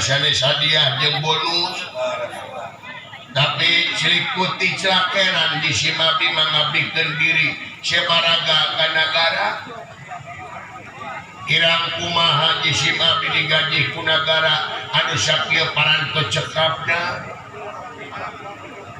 sanes hadiah jeung bonus. Tapi selikuti celakeran di Simabdi mengabdikan diri sebaraga ka nagara. Kirang kumaha di Simabdi digaji ku nagara anu sakieu parantos cekapna.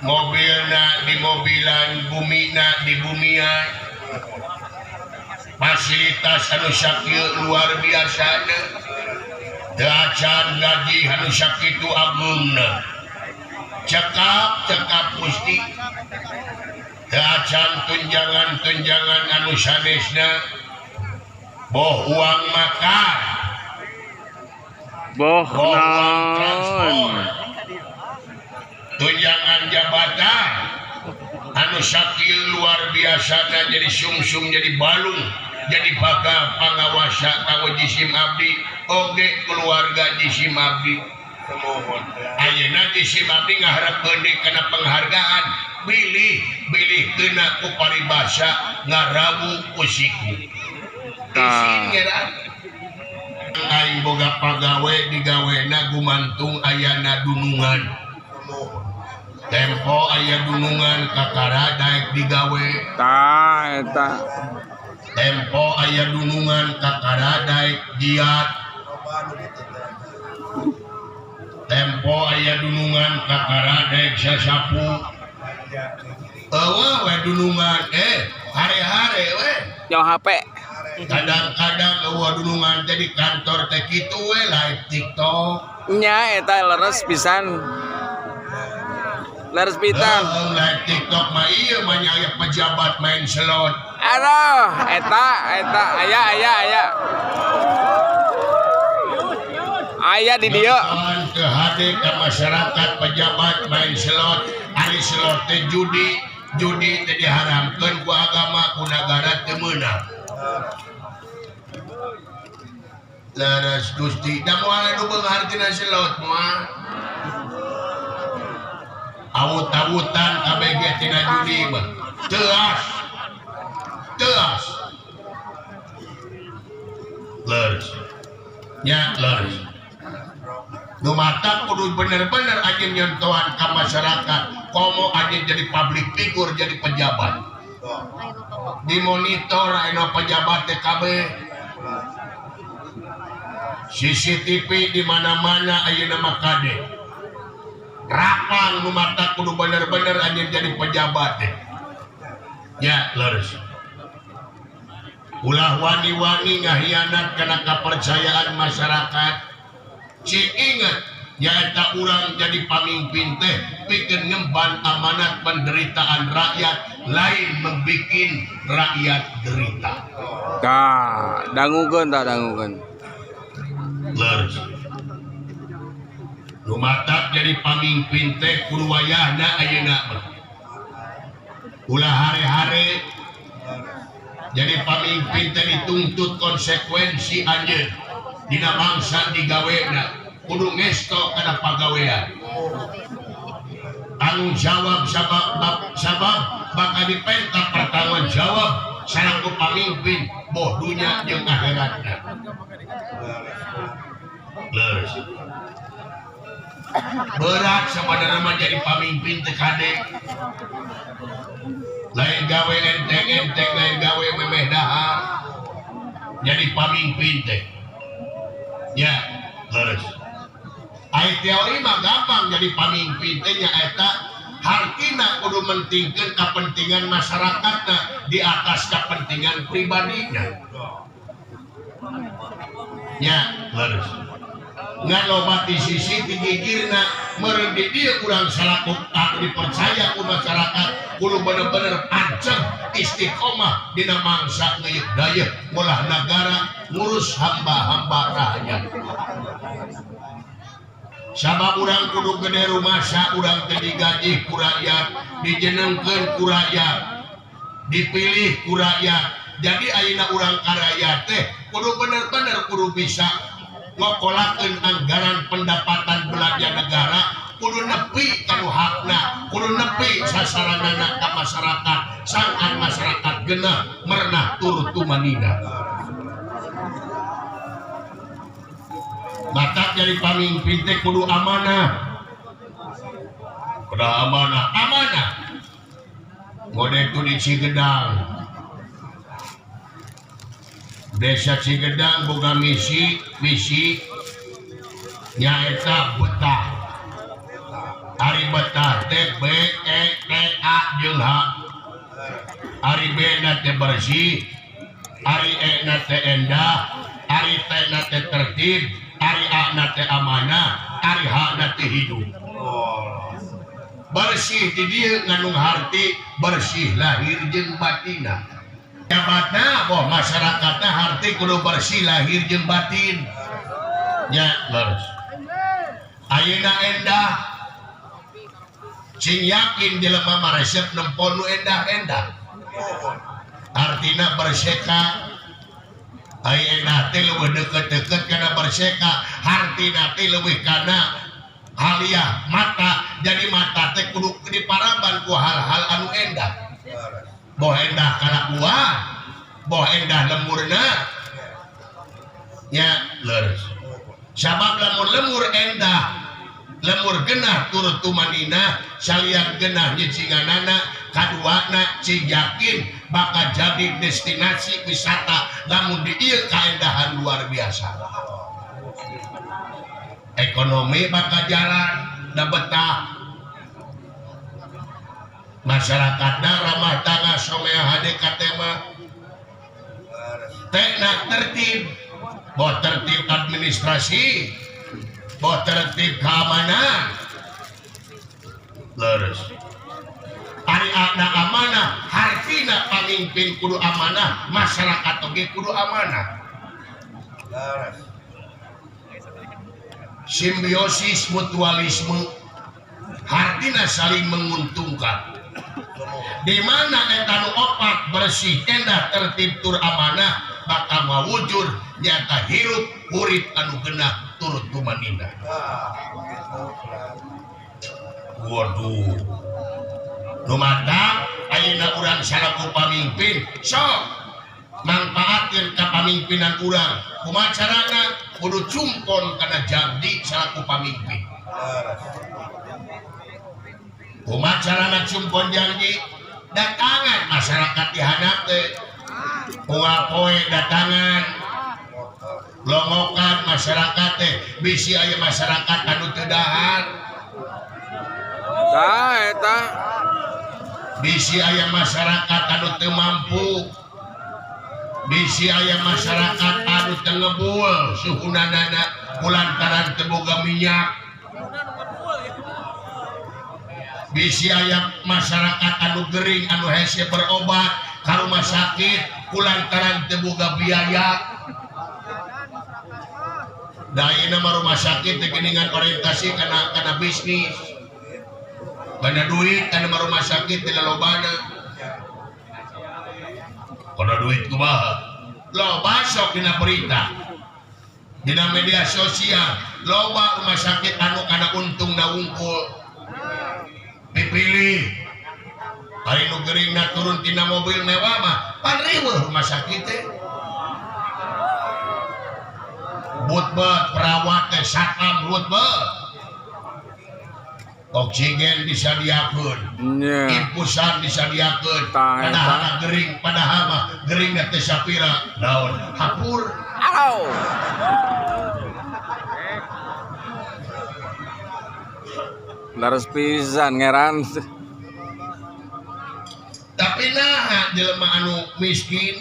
Mobilna di mobilan, bumina di bumian. Fasilitas anu sakieu luar biasana. Teu acan gaji anu sakitu ageungna. Cekap cekap Gusti. Teu acan tunjangan-tunjangan anu sanesna. Boh uang makan, Boh boh uang naon. transport, tunjangan jabatan anu sakieu luar biasana jadi sungsung, jadi balung, jadi bakal pangawasa kanggo jisim abdi oge keluarga jisim abdi. Ayeuna jisim abdi ngaharepkeun deui kana penghargaan, bilih bilih kena ku paribasa ngarawu ku siku. Tah. Aing boga pagawe digawena gumantung ayana dunungan. Tempo aya dunungan kakara daek digawe. Tah eta. Tempo aya dunungan kakara daek giat. Tempo aya dunungan kakara daek sasapu. Eueuh we dunungan hare-hare we. Nyawa HP. Kadang-kadang eueuh dunungan jadi kantor teh kitu we live TikTok. Nya eta leres pisan. Leres pisan. Heeh, live TikTok mah ieu mah nya aya pejabat main slot. Aduh, eta eta aya aya aya. Aya di dieu. Nonton ke hade ka masyarakat pejabat main slot, ari slot teh judi, judi teh diharamkeun ku agama ku nagara teu meunang. Leres Gusti, da moal anu beunghar tina slot moal. Awut-awutan KBG tina judi mah. Teas. Teas. Leres. Nya leres. Nu mata kudu bener-bener anjeun nyontohan ka masyarakat, komo anjeun jadi public figure, jadi pejabat. Dimonitor anu pejabat teh kabeh. CCTV di mana-mana ayeuna mah kade. Rapang nu mata kudu bener-bener anjeun jadi pejabat teh. Ya, leres. Ulah wani-wani ngahianat kana kepercayaan masyarakat. Cing inget nyaeta urang jadi pamimpin teh pikeun ngemban amanat penderitaan rakyat, lain membikin rakyat derita. Tah, dangukeun tah dangukeun. Leres. Nu matak jadi pamimpin teh kudu wayahna ayeuna mah. Ulah hare-hare jadi pamimpin teh dituntut konsekuensi anjeun dina mangsa digawena kudu ngesto kana pagawean. Tanggung jawab sabab sabab bakal dipenta pertanggung jawab salaku pamimpin boh dunya jeung akhiratna. Leres. Berat sabadarna mah jadi pamimpin teh kade. Lain gawe enteng-enteng, lain gawe memeh dahar. Jadi pamimpin teh. Ya, leres. Ai teori mah gampang jadi pamimpin teh nyaeta hartina kudu mentingkeun kepentingan masyarakatna di atas kepentingan pribadina. Ya, leres. Ngan loba di sisi digigirna meureun di dieu urang salaku anu dipercaya ku masyarakat kudu bener-bener panceg istiqomah dina mangsa ngeuyeuk dayeuh ngolah nagara ngurus hamba-hamba rakyat. Sabab urang kudu gede rumasa, urang teh digaji ku rakyat, dijenengkeun ku rakyat, dipilih ku rakyat. Jadi ayeuna urang ka rakyat teh kudu bener-bener kudu bisa ngokolakeun anggaran pendapatan belanja negara, kudu nepi kanu hakna, kudu nepi sasaranana ka masyarakat, sangkan masyarakat genah merenah tur tumanina. Batak jadi pamimpin teh kudu amanah. Kudu amanah, amanah. Ngode itu di Cigedang. Desa Cigedang boga misi, misi nyaeta betah. Ari betah teh B E T A jeung H. Ari B na teh bersih, ari E na teh endah, ari T na teh tertib, ari A na teh amanah, ari H na teh hidup. Bersih di dieu ngandung harti, bersih lahir jeung batinna. Jabatna boh masyarakatna harti kudu bersih lahir jeung batin. Nya leres. Ayeuna endah. Cing yakin jelema mah resep nempo nu endah-endah. Artina berseka. Ai endah teh leuwih deukeut-deukeut kana berseka, hartina teh leuwih kana haliah mata. Jadi mata teh kudu diparaban ku hal-hal anu endah. Boh endah kalakuan, boh endah lemurna. Nya leres. Sabab lamun lemur endah, lemur genah turut tumanina, salian genah nyicinganana, kaduana cing yakin bakal jadi destinasi wisata lamun di ieu kaendahan luar biasa. Ekonomi bakal jalan, da betah. Masyarakatna ramah tangga somea hade katema. Tekna tertib, boh tertib administrasi, boh tertib keamanan. Leres. Ari ana amanah, hartina pamimpin kudu amanah, masyarakat oge kudu amanah. Leres. Simbiosis mutualisme, hartina saling menguntungkan. Di mana eta nu opat bersih endah tertib tur amanah bakal mawujud nyata hirup urip anu genah turut tumaninah. Waduh, nu mata ayeuna urang salaku pamimpin sok mangpaatkeun ka pamimpinan urang. Kumaha carana? Kudu cumpon kana janji salaku pamimpin. Kumaha carana cumpon janji? Datangan masyarakat dihandap teh. Unggal poe datangan longokan masyarakat teh, bisi aya masyarakat anu teu dahar. Tah eta. Bisi aya masyarakat anu teu mampu. Bisi aya masyarakat anu teu ngebul suhunanana kulantaran teu boga minyak. Bisi aya masyarakat anu gering anu hese berobat ka rumah sakit kulantaran teu boga biaya. Da ayeuna mah rumah sakit teh geuningan orientasi kana bisnis. Kana duit kana rumah sakit teh lolobana. Kana duit kumaha? Loba sok dina berita. Dina media sosial loba rumah sakit anu kana untungna wungkul. Dipilih. Ari nu geuringna turun tina mobil mewah mah pan riweuh rumah sakit teh. Butbet perawat teh satpam butbet. Oksigen disadiakeun, infusan disadiakeun, padahal gering, padahal mah gering teh sapira naon hapur. Au. Laras pisan ngeran. Tapi nah jelema anu miskin,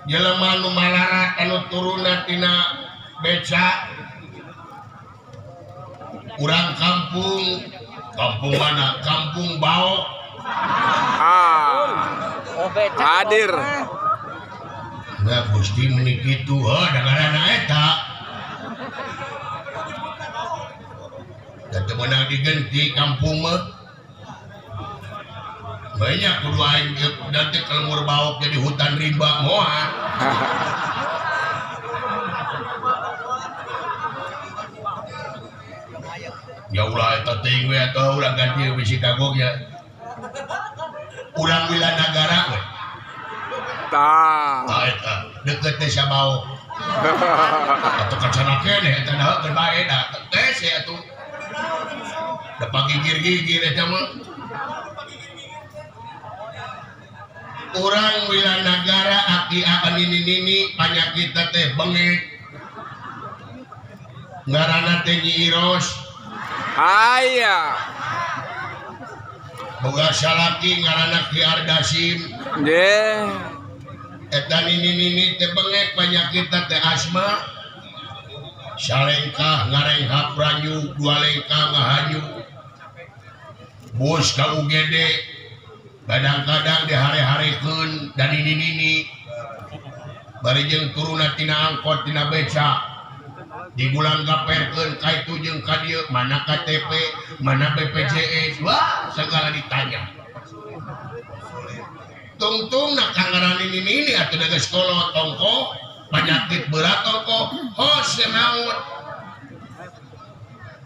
jelema anu malarat anu turunna tina beca, urang kampung, kampung mana? Kampung Baok. Ah. Hadir. Nah, Gusti meuni kitu, heuh dangarana eta. Da teu meunang digenti kampung mah. Banyak kudu aing da teh kelemur Baok jadi hutan rimba moal. Ya ulah eta teuing we atuh urang ganti bisi kagok ya. Urang wilanagara we. Tah. Tah eta. Deket teh sabau. Atuh kacana keneh eta da keur bae da. Tes ya atuh. Da pagigir-gigir eta mah. Urang Wilanagara aki akan nini-nini panyakit teh bengek. Ngaranna teh Nyi Iros. Aya. Boga salaki ngaranna Ki Ardasim. Nggih. Eta nini-nini teh bengek panyakit teh asma. Salengkah ngarenghap ranyu, dua lengkah ngahanyu. Bus ka UGD kadang-kadang dihare-harekeun dan nini-nini. Bari jeung turunna tina angkot tina beca. Digulang gaperkeun ka itu jeung ka dieu, mana KTP, mana BPJS, wah segala ditanya. Tungtungna ka ngaran nini-nini atuh da geus kolot tongko, penyakit berat tongko, hos maot.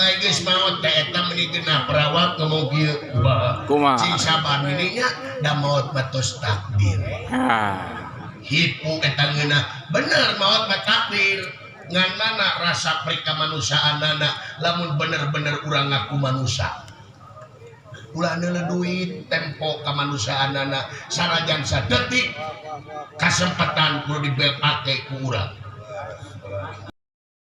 Ai geus maot teh eta meuni geunah perawat ngomong kieu, wah Kumaha? Cing sabar nininya da maot mah tos takdir. Hipu eta ngeunah bener maot mah takdir. Ngan mana rasa perikamanusaanana lamun bener-bener urang ngaku manusia. Ulah neuleuh duit tempo kamanusaanana sanajan sadetik kasempatan kudu dipake ku urang.